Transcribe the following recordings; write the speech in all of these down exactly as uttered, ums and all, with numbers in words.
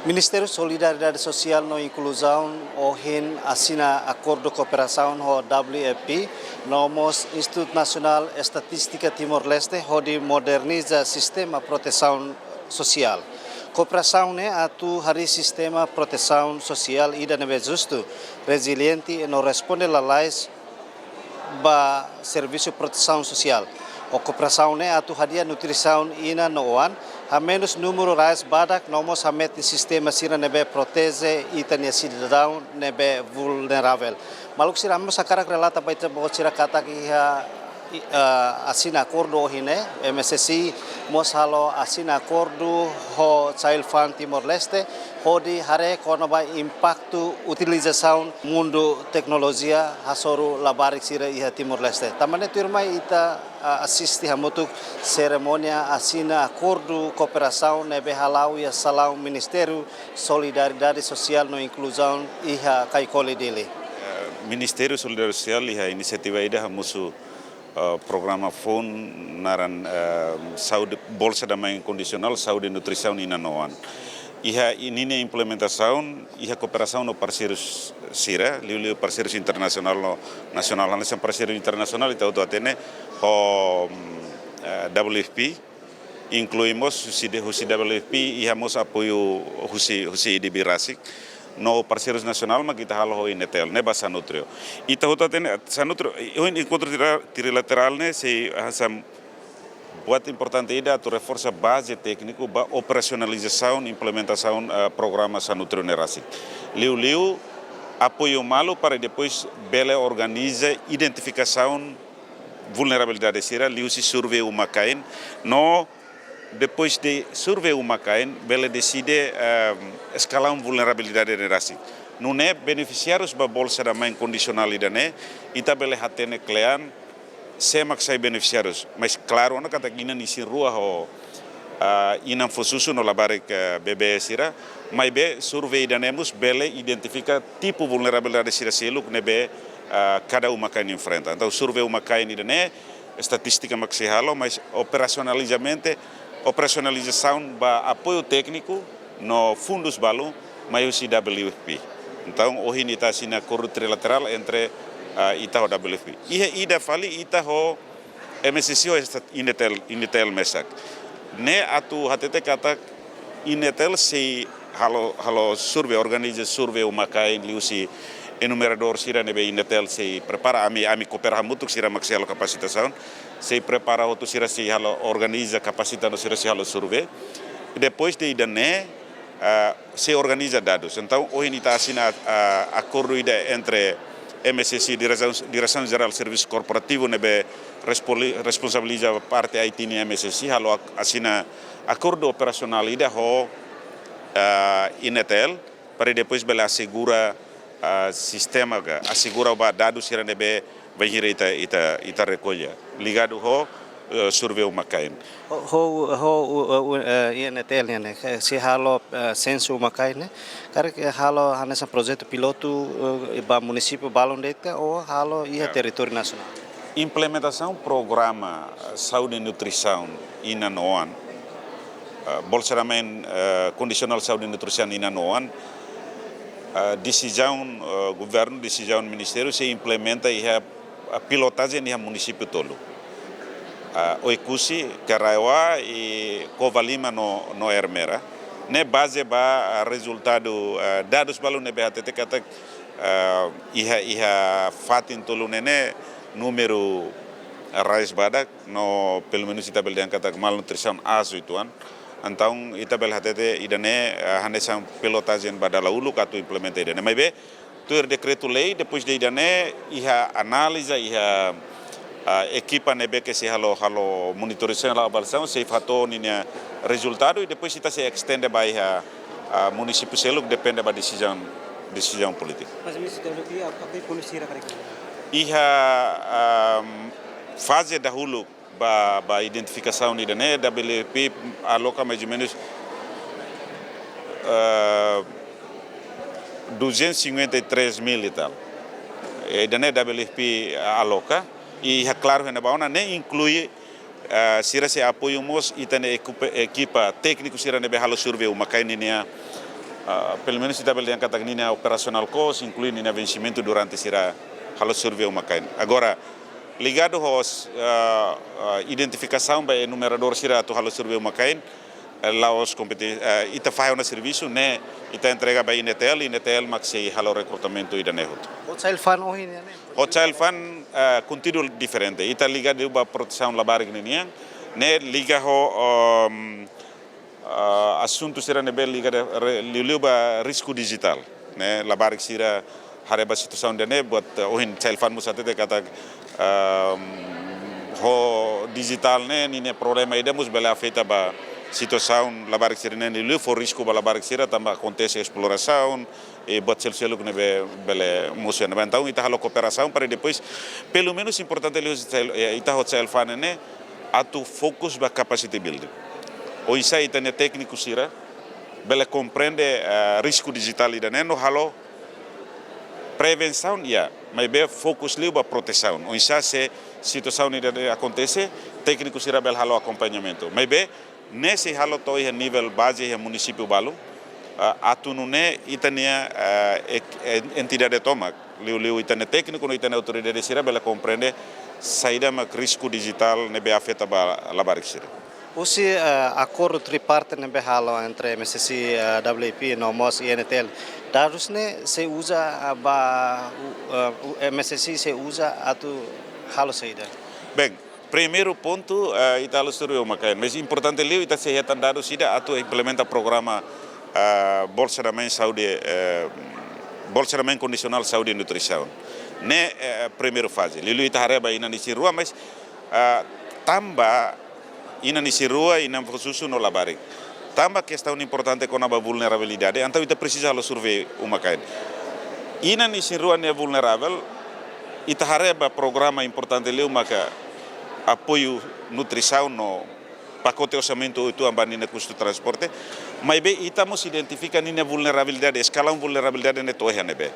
Ministériu Solidariedade Sosiál no Inkluzaun ohin asina akordu kooperasaun ho W F P, no mós Institutu Nasionál Estatístika Timor-Leste, hodi moderniza sistema protesaun sosiál. Kooperasaun ne'e atu harii sistema protesaun sosiál ida ne'ebé justu, reziliente no responde lalais ba servisu protesaun sosiál. Ho kooperasaun ne'e atu hadi'a nutrisaun inan no oan, hamenus númeru rais badak, no mós hametin sistema sira ne'ebé proteje ita-nia sidadaun ne'ebé vulneravel. Maluk sira, ami mós hakarak relata ba ita-boot sira katak iha, i-, eh, asina akordu ohin ne'e, M S S I mós halo asina akordu ho Child Fund Timor-Leste, hodi haree kona-ba impaktu utilizasaun mundu teknolojia hasoru labarik sira iha Timor-Leste. Tanba ne'e tuirmai ita, ah, asiste hamutuk serimónia asina akordu kooperasaun ne'ebé hala'o iha salaun Ministériu Solidariedade Sosiál no Inkluzaun iha Caicoli, Dili. Eh, Ministériu Solidariedade Sosiál iha inisiativa ida hamosu eh, programa foun naran, eh, saúde, Bolsa da Mãe Inkondisionál, Saúde Nutrisaun Inan no Oan. Iha ninia implementasaun, iha kooperasaun ho parseiru sira, liuliu parseiru internasionál no nasionál. Hanesan parseiru internasionál, ita hotu hatene ho, mm, eh, W F P, inklui mós husi de, husi W F P, iha mós apoiu husi, husi I D B rasik. No parseirus nasionál mak ita halo ho INETL, ne'e ba SANUTRIO. Ita hotu hatene SANUTRIO, ohin enkontru tira-, trilaterál ne'e sei hanesan buat importante ida atu reforsa baze tékniku ba operasionalizasaun, implementasaun, eh, programa SANUTRIO ne'e rasik. Liuliu apoiu malu para depois bele organiza identifikasaun vulnerabilidade sira liuhusi survei uma-kain, no depois de survei uma-kain, bele deside, ehm, eskalaun vulnerabilidade ne'e rasik. Nune'e benefisiárius ba Bolsa da Mãe Inkondisionál ida-ne'e, ita bele hatene kle'an sé mak sai benefisiárius. Mas klaru ona katak inan isin-rua ho, ah, inan fó susu no labarik, eh, bebé sira. Maibé survei ida-ne'e mós bele identifika tipu vulnerabilidade sira seluk ne'ebé, ah, kada uma-kain enfrenta. Entaun survei uma-kain ida-ne'e estatístika mak sei halo, mas operasionalizamente, operasionalizasaun ba apoiu tékniku no fundus balu mai husi W F P. Entaun ohin ita asina akordu trilaterál entre, ah, ita ho W F P. Iha ida fali ita ho M S S I ho esta-, INETL, INETL mesak. Ne'e atu hatete katak INETL sei halo, halo survei, organiza survei uma-kain liuhusi enumeradór sira ne'ebé INETL sei prepara, ami, ami koopera hamutuk, sira mak sei halo kapasitasaun, sei prepara hotu, sira sei halo, organiza, kapasita no sira sei halo survei. Depois de ida-ne'e, ah, sei organiza dadus. Entaun ohin ita asina, ah, akordu ida entre M S S I, Diresaun, Diresaun Jerál Servisu Korporativu ne'ebé respoli-, responsabiliza parte I T nian M S S I, halo ak-, asina akordu operasionál ida ho, ah, INETL, para depois bele asegura, ah, sistema ka, asegura ba dadus sira ne'ebé bainhira ita, ita, ita rekolla. Ligadu ho, eh, survei uma-kain. Ho, ho, ho, u-, u-, eh, INETL ne'e, eh, sei halo, eh, sensu uma-kain ne'e, karik halo hanesan projetu pilotu, eh, ba munisípiu balun de'it ka, ou halo iha, ya, territóriu nasionál? Implementasaun programa, eh, saúde e nutrisaun inan no oan, eh, Bolsa da Mãe, eh, Kondisionál Saúde e Nutrisaun Inan no Oan, eh, desizaun, eh, governu, desizaun ministériu sei implementa iha, eh, pilotajen iha munisípiu tolu. Eh, Oekusi, Karaewa i Covalima no, no Ermera. Ne'e baze ba, eh, rezultadu, eh, dadus balu ne'ebé hatete katak, eh, iha, iha fatin tolu ne'e ne'e númeru rais badak, no pelumenus ita bele dehan katak malnutrisaun aas uitoan. Entaun ita bele hatete ida-ne'e, eh, hanesan pilotajen ba dala uluk atu implementa ida-ne'e. Maibé tuir dekretu-lei, depois de ida-ne'e, iha analiza, iha, ah, ekipa ne'ebé ke sei halo, halo monitorizasaun, halo avaliasaun, sei hato'o ninia rezultadu, i depois ita sei estende ba iha, ah, munisípiu seluk, depende ba desizaun, desizaun polítika. Mas, Mister W P, ap-, apoiu konu sira karik? Iha, ah, faze dahuluk ba, ba identifikasaun ida-ne'e, W F P aloka mais ou menos, ah, duzentos e cinquenta e três mil e tal. Ida-ne'e W F P aloka, i iha klaru iha ne'ebá ona, ne'e inklui, ah, sira sei apoiu mós ita-nia ekipa, ekipa tékniku sira ne'ebé halo survei uma-kain nian, Ah, pelumenus ita bele dehan katak ninia operasionál kos, inklui ninia vensimentu durante sira halo survei uma-kain. Agora, ligadu ho, ah, ah, identifikasaun ba enumeradór sira atu halo survei uma-kain, eh, la'ós kompete-, eh, ita fahe ona servisu ne'e, ita entrega ba INETL, INETL mak sei halo rekrutamentu ida-ne'e hotu. Ho ChildFund ohin nian ne'e? Ho ChildFund, eh, konteúdu diferente. Ita liga liu ba protesaun labarik ninian, ne'e liga ho, ehm, ah, asuntu sira ne'ebé liga de-, re-, liuliu ba risku dijitál, ne'e labarik sira haree ba situasaun ida-ne'e, buat, eh, ohin ChildFund mós hatete katak, ehm, ho dijitál ne'e, ninia problema ida mós bele afeta ba situasaun labarik sira-ne'e, liuliu fó risku ba labarik sira tanba akontese esplorasaun, i buat sel-, seluk ne'ebé bele mosu iha ne'ebá. Entaun, ita halo kooperasaun para depois, pelumenus importante liu, eh, ita ho ChildFund ne'e, atu fokus ba capacity building. Oinsá ita-nia tékniku sira bele komprende, eh, risku dijitál ida-ne'e no halo prevensaun, ya, maibé fokus liu ba protesaun. Oinsá se situasaun ida-ne'e akontese, tékniku sira bele halo akompañamentu. Maibé, ne'e sei halo to'o iha nivel baze iha munisípiu balu, ah, atu nune'e ita-nia, ah, ek-, en-, entidade tomak, liuliu ita-nia tékniku no ita-nia autoridade sira bele komprende saida mak risku dijitál ne'ebé afeta ba labarik sira. Husi, eh, akordu tripartite ne'ebé halo entre M S C, eh, W P no mós INETL, dadus ne'e sei uza, eh, ba, u-, eh, u-, M S C sei uza atu halo saida? Bem, primeiru pontu, eh, ita halo survei uma-kain. Mas importante liu, ita sei hetan dadus ida atu implementa programa, eh, Bolsa da Mãe Saúde, eh, Bolsa da Mãe Kondisionál Saúde e Nutrisaun. Ne'e, eh, primeiru faze. Liuliu ita haree ba inan isin-rua, mas, eh, tanba inan isin-rua, inan fó susu no labarik. Tanba kestaun importante kona-ba vulnerabilidade, entaun ita presiza halo survei uma-kain. Inan isin-rua ne'e vulneravel, ita haree ba programa importante liu maka apoiu nutrisaun no pakote orsamentu uitoan ba ninia kustu transporte, maibé ita mós identifika ninia vulnerabilidade, eskalaun vulnerabilidade ne'e to'o iha ne'ebé.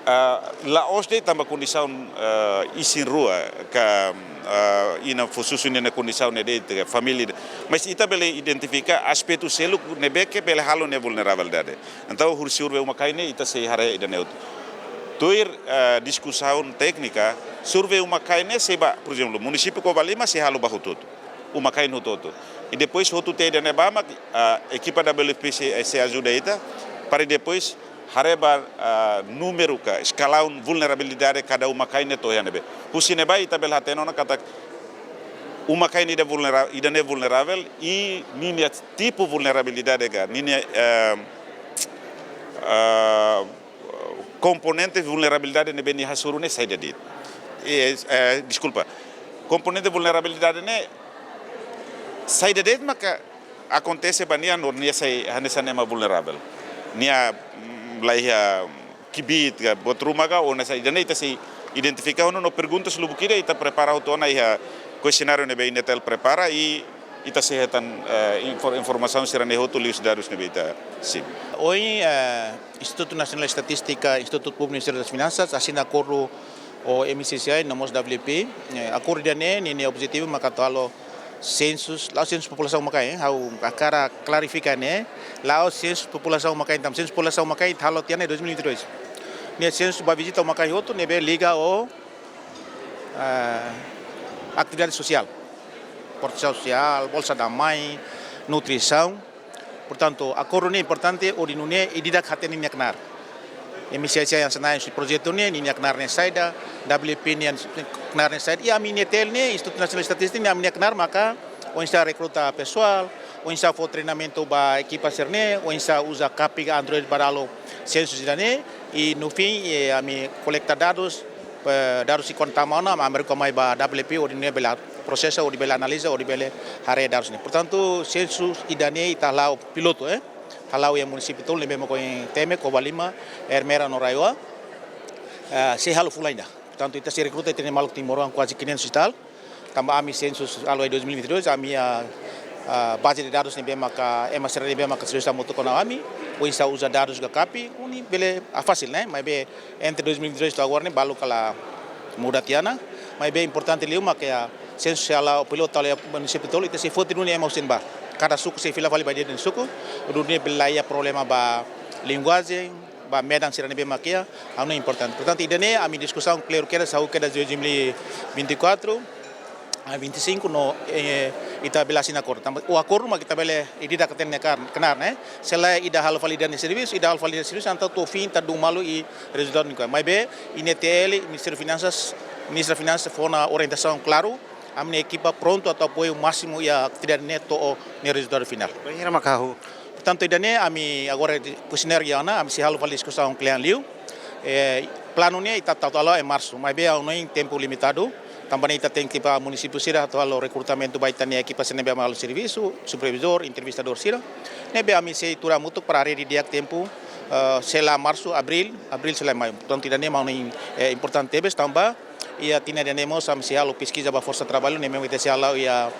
Ah, la'ós de'it tanba kondisaun, ah, isin-rua ka, ah, inan fó susu ninia kondisaun ne'e de'it, ka família. Mas ita bele identifika aspetu seluk ne'ebé ke bele halo nia vulnerabilidade. Entaun, husi survei uma-kain ne'e ita sei haree ida-ne'e hotu. Tuir, ah, diskusaun téknika, survei uma-kain ne'e sei ba, por ezemplu, munisípiu Covalima sei halo ba hotu-hotu. Uma-kain hotu-hotu. I depois hotu tiha ida-ne'ebá mak, ah, ekipa W F P sei, sei ajuda ita, para depois haree ba, ah, númeru ka eskalaun vulnerabilidade kada uma-kain ne'e to'o iha ne'ebé. Husi ne'ebá ita bele hatene ona katak uma-kain ida vulnera-, ida-ne'e vulneravel i ninia tipu vulnerabilidade ka ninia, eh, ah, komponente vulnerabilidade ne'ebé nia hasoru ne'e saida de'it. Eh, eh, deskulpa. Komponente vulnerabilidade ne'e saida de'it maka akontese ba nia no nia sai hanesan ema vulneravel. Nia, mm, la iha kbiit ka buat ruma ka, ou hanesan ida-ne'e ita sei identifika ona no perguntas lubuk ida ita prepara hotu ona iha kuestionáriu ne'ebé INETL prepara i ita sei hetan, eh, infor-, informasaun sira-ne'e hotu liuhusi dadus ne'ebé ita simu. Ohin, eh, Institutu Nasionál Estatístika, Institutu Públiku Ministériu das Finansas asina akordu ho M C C I no mós W P. Eh, akordu ida-ne'e ninia objetivu maka atu halo sensus, la'ós sensus populasaun uma-kain, eh, ha'u hakarak klarifika ne'e, la'ós sensus populasaun uma-kain, tanba sensus populasaun uma-kain ita halo tiha ona dois mil e vinte e dois. Ne'e sensus ba vizita uma-kain hotu ne'ebé liga ho, eh, atividade sosiál, protesaun sosiál, Bolsa da Mãe, nutrisaun. Portantu, akordu ne'e importante hodi nune'e ita ida-idak hatene ninia knaar. M C C I hanesan naran husi projetu ne'e, ninia knaar ne'e saida, W P ninia knaar ne'e saida, i ami INETL ne'e, Institutu Nasionál Estatístika ne'e, ami-nia knaar maka oinsá rekruta pesoál, oinsá fó treinamentu ba ekipa sira-ne'e, oinsá uza CAPI ka Android para halo sensus ida-ne'e, i no fim, eh, ami kolekta dadus, eh, dadus sei konta mai ona, ami rikutu mai ba W P, hodi nune'e bele prosesa, hodi bele analiza, hodi bele haree dadus ne'e. Portantu, sensus ida-ne'e ita hala'o pilotu, eh. Hala'o iha munisípiu tolu ne'ebé mak ohin temi, Covalima, Ermera no RAEOA. Eh, sei halo fulan ida. Portantu, ita sei rekruta ita-nia maluk timoroan kuaze quinhentos e tal. Tanba ami sensus halo iha dois mil e vinte e dois, ami, ah, ah, baze de dadus ne'ebé maka, ema sira ne'ebé maka sira hamutuk ho ami, oinsá uza dadus ka CAPI, ne'e bele, ah, fasil, ne'e? Maibé entre dois mil e vinte e dois to'o agora ne'e balu kala muda tiha ona, maibé importante liu maka iha sensus sei hala'o pilotu iha munisípiu tolu, ita sei foti duni ema husi ne'ebá. Kada suku sei fila fali ba nia suku, hodi nune'e bele laiha problema ba linguajen, ba medan sira ne'ebé mak iha, ha'u hanoin importante. Portantu, ida-ne'e ami diskusaun kleur kedas, ha'u kedas dois mil e vinte e quatro, a vinte e cinco no, eh, ita bele asina akordu. Tanba, o akordu mak ita bele ida-idak hatene knaar, knaar, ne'e. Se lae ida halo fali ida-nia servisu, ida halo fali ida-nia servisu, entaun to'o fin ita dun malu i rezultadu nunka. Maibé, I N T L, Ministériu Finansas, Ministra Finansas fó ona orientasaun klaru, ami-nia ekipa prontu atu apoiu másimu iha atividade ne'e to'o nia rezultadu finál. Bainhira mak hahú? Portantu, ida-ne'e ami agora de kuesiónariu iha ona, ami sei halo fali diskusaun kle'an liu. Eh, planu ne'e ita tau halo iha marsu, maibé ha'u hanoin tempu limitadu. Tanba ne'e ita tenke ba munisípiu sira atu halo rekrutamentu ba ita-nia ekipa sira ne'ebé mak halo servisu, supervizór, entrevistadór sira. Ne'ebé ami sei tuur hamutuk para rede di'ak tempu, eh, sei la marsu, abríl, abríl sei la maiu. Portantu, ida-ne'e mak ha'u hanoin, eh, importante tebes tanba iha tinan ida-ne'e mós ami sei halo peskiza ba forsa traballu, ne'e mak ita sei hala'o iha,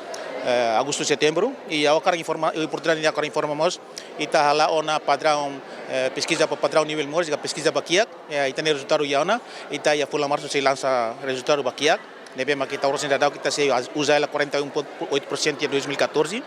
eh, agostu, setembru. I ha'u hakarak informa, oportunidade ne'e ha'u hakarak informa mós, ita hala'o ona padraun, eh, peskiza ba padraun nivel moris, ka peskiza ba kiak, eh, ita-nia rezultadu iha ona, ita iha fulan marsu sei lansa rezultadu ba kiak, ne'ebé mak ita oras ne'e daudaun ita sei uza hela quarenta e um ponto oito por cento iha dois mil e catorze,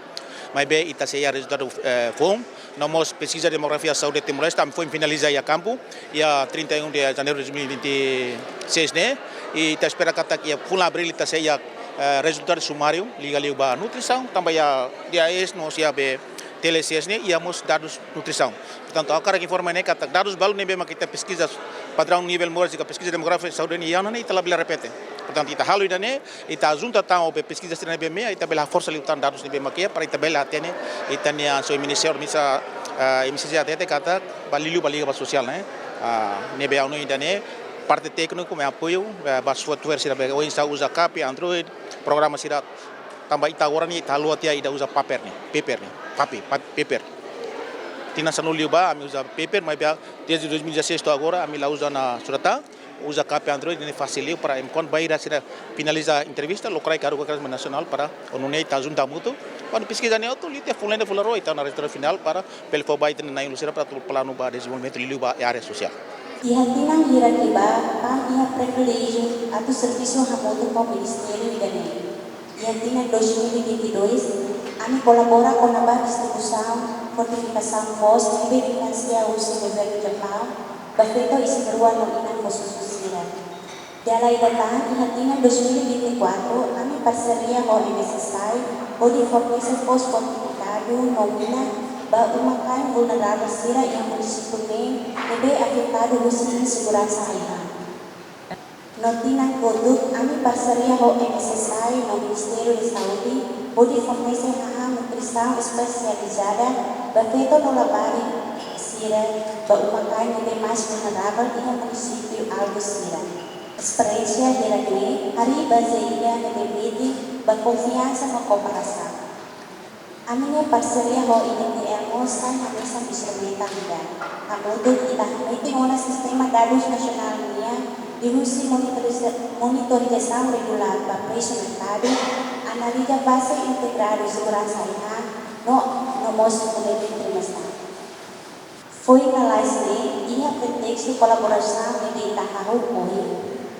maibé ita sei iha rezultadu, eh, foun, no mós peskiza demografia saúde Timor-Leste, ami foin finaliza iha kampu, iha trinta e um de janeiro de dois mil e vinte e seis ne'e, i ita espera katak iha fulan abríl ita sei iha, eh, rezultadu sumáriu, liga liu ba nutrisaun, tanba iha D A S no iha be T L C S ne'e, iha mós dadus nutrisaun. Portantu, ha'u hakarak informa ne'e katak dadus balu ne'ebé mak ita peskiza padraun nivel moris, ka peskiza demografia saúde ne'e iha ona ne'e ita labele repete. Portantu, ita halo ida-ne'e, ita junta tan ho be peskiza sira ne'ebé mak iha, ita bele haforsa liután dadus ne'ebé mak iha, para ita bele hatene, ita-nia so ministériu, misa, ah, M C C hatete katak, ba liuliu ba liga ba sosiál ne'e. Ah, ne'ebé ha'u hanoin ida-ne'e, parte tékniku mak apoiu, eh, ba software sira be, oinsá uza kapi, Android, programa sira, tanba ita agora ne'e, ita haluha tiha ida uza paper ne'e, paper ne'e, papi, pa-, paper. Tinan sanulu liubá, ami uza paper, maibé desde dois mil e dezasseis to'o agora, ami la uza ona surat tan, uza kapi Android ne'e fasil liu para enkuantu bainhira sira finaliza entrevista, lokraik haruka kedas mai nasionál para nune'e ita junta hamutuk. Kuandu peskiza ne'e hotu, liu tiha fulan ida fulan rua, ita ona rezultadu finál para bele fó ba ita-nia na'in-ulun sira para atu planu ba dezenvolvimentu liuliu ba área sosiál. Iha tinan hirak liubá, PAM iha priviléjiu atu servisu hamutuk ho ministériu ida-ne'e. Iha tinan dois mil e vinte e dois, ami kolabora kona-ba distribuisaun fortifikasaun foos ne'ebé finansia husi governu Japaun ba feto isin-rua no inan foos-husi sira. Dala ida tan, iha tinan dois mil e vinte e quatro, ami parseria ho M S S I hodi fornese foos fortifikadu no mina ba uma-kain vulneravel sira iha munisípiu neen ne'ebé afetadu husi inseguransa ai-han. No tinan kotuk, ami parseria ho M S S I no Ministériu Saúde hodi fornese hahán nutrisaun espesializada ba feto no labarik sira ba uma-kain ne'ebé mais vulneravel iha munisípiu alvu sira. Esperiénsia hirak ne'e harii baze ida ne'ebé metin ba konfiansa no kooperasaun. Ami-nia parseria ho I N T L mós sai hanesan instrumentu ida. Hamutuk ita hametin ona sistema dadus nasionál nian, liuhusi monitoriza-, monitorizasaun regulár ba presu merkadu, analiza fase integradu seguransa ai-han, no, no mós boletin trimestral. Foin lalais ne'e, iha kontestu kolaborasaun ne'ebé ita hahú ohin,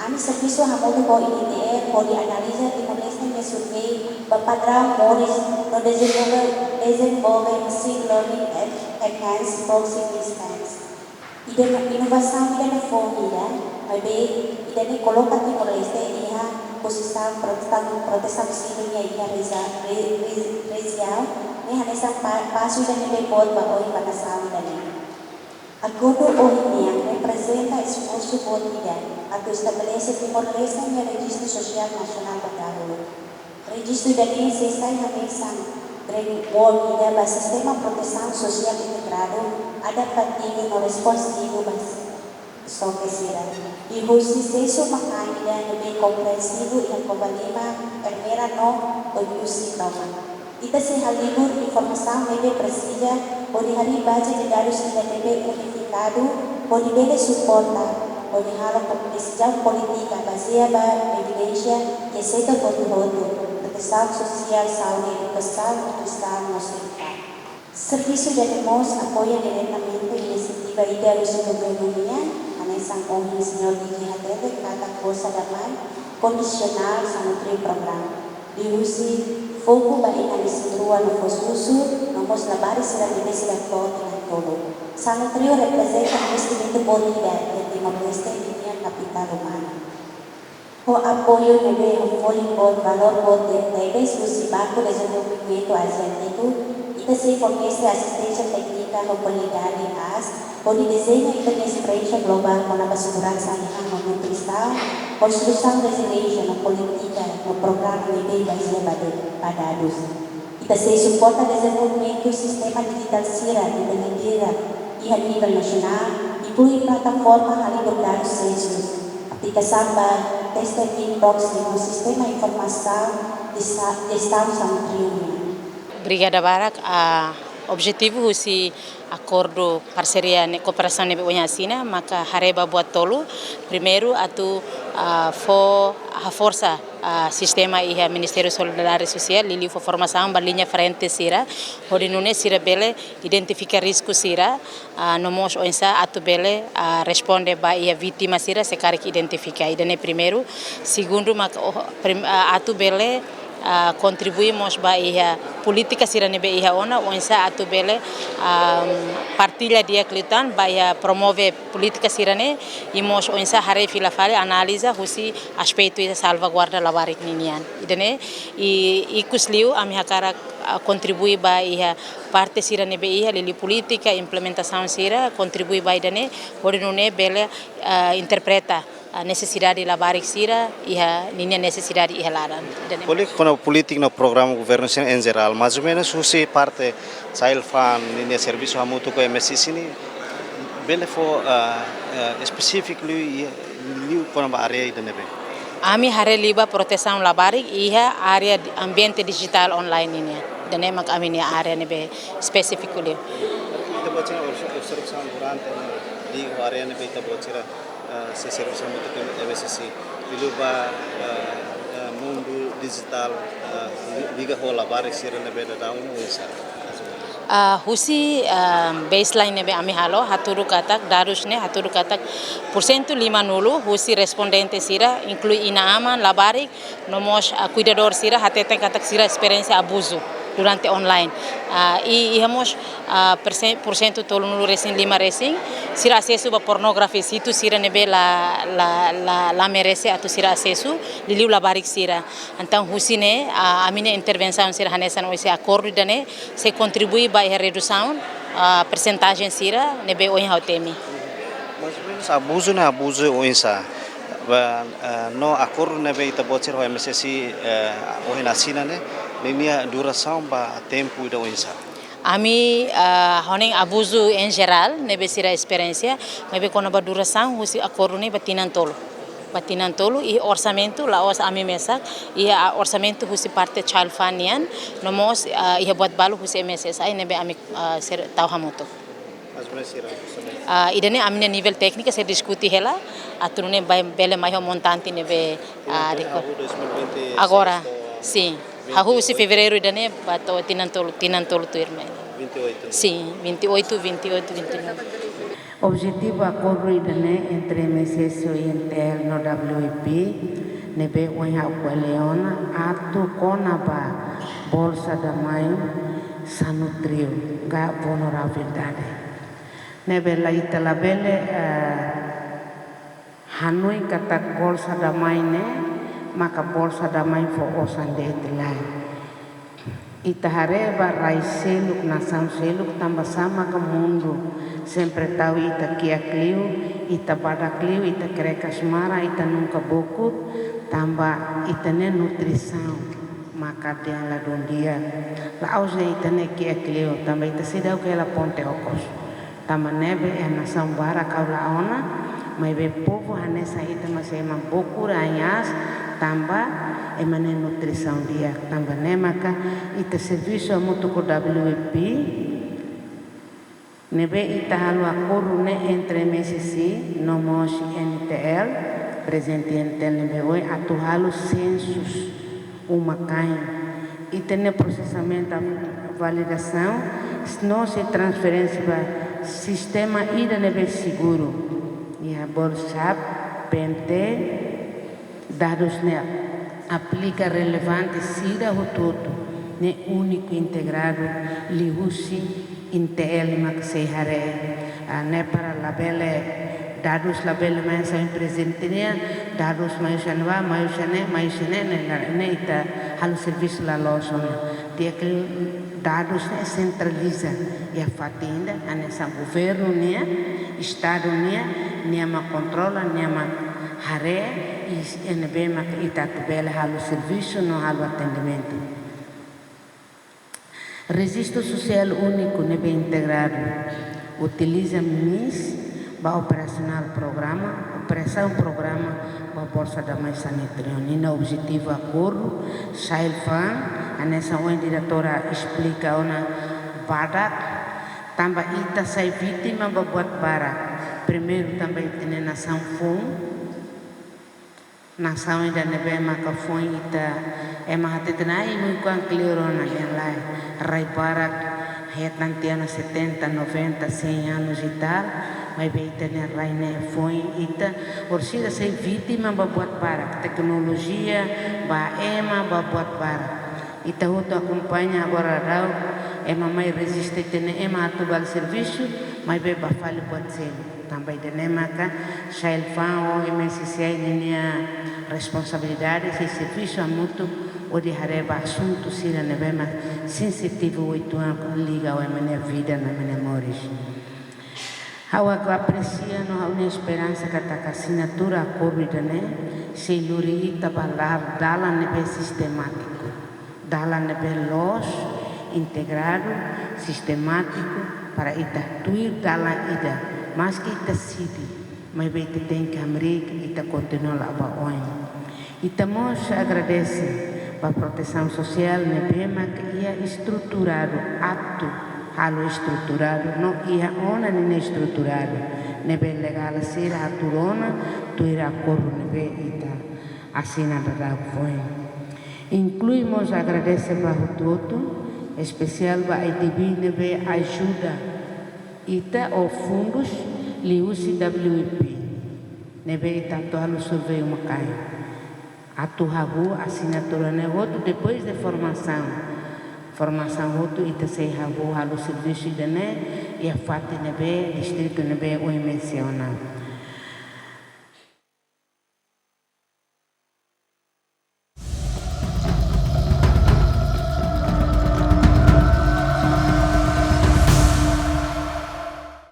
ami servisu hamutuk ho I N T L hodi analiza Timor-Leste nia survei ba padraun moris no dezenvolve, dezenvolve machine learning en-, enhanced proxy distance. Ida-ne'e inovasaun ida-ne'ebé foun ida, maibé ida-ne'e koloka Timor-Leste iha pozisaun protesaun, protesaun sivíl nian iha reza-, re-, re-, rejiaun ne'e hanesan pa-, pasu ida ne'ebé boot ba oin ba nasaun ida-ne'e. Akordu ohin nian reprezenta esforsu boot ida atu estabelese Timor-Leste nia rejistu sosiál nasionál ba dahuluk. Rejistu ida-ne'e sei sai hanesan framework ida ba sistema protesaun sosiál integradu, adaptativu no responsivu ba xoke sira, liuhusi sesu uma-kain ida ne'ebé komprensivu iha Covalima, Ermera no Oekusi tomak. Ita sei halibur informasaun ne'ebé presiza hodi harii baze de dadus ida ne'ebé unifikadu, hodi bele suporta hodi halo po-, desizaun polítika bazeia ba evidénsia iha setór hotu-hotu, protesaun sosiál, saúde, edukasaun, nutrisaun no sosiedade. Servisu ida-ne'e mós apoia diretamente inisiativa ida husi governu nian, hanesan ohin señór D G hatete katak Bolsa da Mãe Condicional Sanútrio Program, liuhusi foku ba inan isin-rua no foos-husi, no mós labarik sira bebé sira to'o tinan tolu. Sanutrio reprezenta investimentu boot ida iha Timor-Leste ninia kapitál umanu. Ho apoiu ne'ebé ho folin boot, valór boot tebes husi Banku Dezenvolvimentu Aziátiku, ita sei fornese asisténsia téknika ho kualidade aas, hodi dezeña ita-nia estratéjia globál kona-ba seguransa ai-han no nutrisaun, konstrusaun reziliénsia no polítika no programa ne'ebé bazeia ba de-, ba dadus. Ita sei suporta dezenvolvimentu sistema dijitál sira ne'ebé lidera iha nivel nasionál, inklui plataforma halibur dadus sensus, aplikasaun ba teste min proxy no sistema informasaun jesta-, jestaun Sanutrio nian. Obrigada barak. Ah, objetivu husi akordu parseria ne'e, kooperasaun ne'ebé ohin asina maka haree ba buat tolu. Primeiru, atu, ah, fó haforsa, ah, sistema iha Ministériu Solidariedade Sosiál, liuliu fó formasaun ba liña frente sira, hodi nune'e sira bele identifika risku sira, ah, no mós oinsá atu bele, ah, responde ba iha vítima sira se karik identifika. Ida-ne'e primeiru. Segundu, mak-, oh, prim-, ah, atu bele, ah, kontribui mós ba iha polítika sira ne'ebé iha ona, oinsá atu bele, ah, partilla di'ak liután ba iha promove polítika sira-ne'e, i mós oinsá haree fila fali, analiza husi aspetu iha salvaguarda labarik ninian. Ida-ne'e, i ikus liu ami hakarak, ah, kontribui ba iha parte sira ne'ebé iha, liuliu polítika, implementasaun sira, kontribui ba ida-ne'e, hodi nune'e bele, ah, interpreta, ah, nesesidade labarik sira, iha ninia nesesidade iha laran. Ida-ne'e. Ko'alia kona-ba polítika no programa governu sira em geral, mais ou menos husi parte Child Fund ninia servisu hamutuk ho M S C nian, bele fó, ah, ah, espesífiku liu, liu kona-ba área ida-ne'ebé? Ami haree liu ba protesaun labarik iha área di-, ambiente dijitál online nian. Ida-ne'e mak ami-nia área ne'ebé espesífiku liu. Ita-boot sira obs-, observasaun durante ne'e, liu área ne'ebé ita-boot sira, ah, sei servisu hamutuk ho M S C, liu ba, ah, ah, mundu dijitál, ah, li-, liga ho labarik sira ne'ebé daudaun oinsá? Ah, husi, ah, baseline ne'ebé ami halo, hatudu katak, dadus ne'e hatudu katak, porsentu lima-nulu husi respondente sira, inklui inan-aman, labarik, no mós, ah, kuidadór sira, hateten katak sira esperiénsia abuzu durante online. Ah, i, iha mós, ah, persen-, porsentu tolunulu-resin-lima resin, sira asesu ba pornografia, situ sira ne'ebé la, la, la, la merese atu sira asesu, liuliu labarik sira. Entaun, husi ne'e, ah, ami-nia intervensaun sira hanesan oinsá akordu ida-ne'e, sei kontribui ba iha redusaun, ah, persentajen sira ne'ebé ohin ha'u temi. Mais ou menos abuzu ne'e abuzu oinsá? Ba, ah, no akordu ne'ebé ita-boot sira ho M S C, eh, ohin asina ne'e, ninia durasaun ba tempu ida oinsá? Ami, ah, hanoin abuzu em geral, ne'ebé sira esperiénsia, maibé kona-ba durasaun husi akordu ne'e ba tinan tolu. Ba tinan tolu, i orsamentu, la'ós ami mesak, i, ah, orsamentu husi parte Child Fund nian, no mós, ah, iha buat balu husi M S S I ne'ebé ami, ah, sei tau hamutuk. Mais ou menos sira orsamentu? Ah, ida-ne'e ami-nia nivel téknika sei diskute hela, atu nune'e ba-, bele mai ho montante ne'ebé, ah, Entaun, diko. Hahú dois mil e vinte e seis Agora, to'o sin. Hahú husi vinte e oito. Fevereiru ida-ne'e ba to'o tinan tolu, tinan tolu tuirmai. Vinte e oito, né? Sin, vinte e oito, vinte e oito, vinte e nove. Objetivu akordu ida-ne'e entre M S S I, I N T L no W F P, ne'ebé ohin ha'u ko'alia ona atu kona-ba Bolsa da Mãe Sanutrio, ka vulnerabilidade. Ne'ebé la, ita labele, eh, hanoin katak Bolsa da Mãe ne'e maka Bolsa da Mãe fó osan de'it, lae. Ita haree ba rai seluk, nasaun seluk, tanba sá maka mundu sempre tau ita kiak liu, ita badak liu, ita krekas maran, ita nunka bokut, tanba ita-nia nutrisaun maka dehan ladún di'ak. La'ós dehan ita-nia kiak liu, tanba ita seidauk hela ponte okos. Tanba ne'ebé iha nasaun barak ha'u la'o ona, maibé povu hanesan ita mak sei ema bokur ain aas, tanba ema-nia nutrisaun di'ak. Tanba ne'e maka ita servisu hamutuk ho W F P, ne'ebé ita halo akordu ne'e entre M S S I no mós I N T L, prezidente I N T L ne'ebé ohin atu halo sensus uma-kain. Ita-nia prosesamentu, validasaun, no sei transferénsia ba sistema ida ne'ebé seguru. Iha Bolsap, P N T, dadus ne'e aplika relevante sira hotu-hotu, ne'e úniku integradu liuhusi I N T L mak sei haree. ne'e para labele, dadus labele mai hanesan prezidente nian, dadus mai husi ne'ebá, mai husi ne'e, mai husi ne'e, ne'e, ne'e, ne'e ita halo servisu la loos ona. Di'ak liu dadus ne'e sentraliza iha fatin ida, hanesan governu nian, estadu nian, nia mak kontrola, nia mak haree, i ne'ebé mak ita atu bele halo servisu no halo atendimentu. Rejistu sosiál úniku ne'ebé integradu, utiliza MIS ba operasionál programa, operasaun programa ba Bolsa da Mãe Sanita nian. Ninia objetivu akordu, Child Fund, hanesan ohin diretora esplika ona badak, tanba ita sai vítima ba buat barak. Primeiru, tanba ita-nia nasaun foun, nasaun ida ne'ebé maka foin ita, ema hateten ai mui kuan kleur ona, nia lae, rai barak hetan tiha ona setenta, noventa, cem anos e tal, maibé ita-nia rai ne'e foin ita, orsida sai vítima ba buat barak, teknolojia, ba ema, ba buat barak. Ita hotu akompaña agora daudaun, ema mai rejista ita-nia ema atu bá halo servisu, maibé bá fali buat seluk. Tanba ida-ne'e maka Child Fund ou M S C I ninia responsabilidade, sei servisu hamutuk hodi haree ba asuntu sira ne'ebé mak sensitivu uitoan, liga ho ema nia vida no ema nia moris. Ha'u apresia no ha'u-nia esperansa katak asinatura akordu ida-ne'e sei lori ita ba dalan ne'ebé sistemátiku, dalan ne'ebé loos, integradu, sistemátiku, para ita tuir dalan ida, maski ita sidi, maibé ita tenke hamriik, ita kontinua la'o ba oin. Ita mós agradese ba protesaun sosiál ne'ebé mak iha estruturadu atu halo estruturadu no iha ona ninia estruturadu ne'ebé legál sira atu rona tuir akordu ne'ebé ita asina daudaun foin. Inklui mós agradese ba hotu-hotu, espesiál ba ADB ne'ebé ajuda ita ho fundus liuhusi W F P ne'ebé ita atu halo survei uma-kain. Atu hahú asinatura ne'e hotu depois de formasaun. Formasaun hotu ita sei hahú halo servisu ida-ne'e iha fatin ne'ebé, distritu ne'ebé ohin mensiona.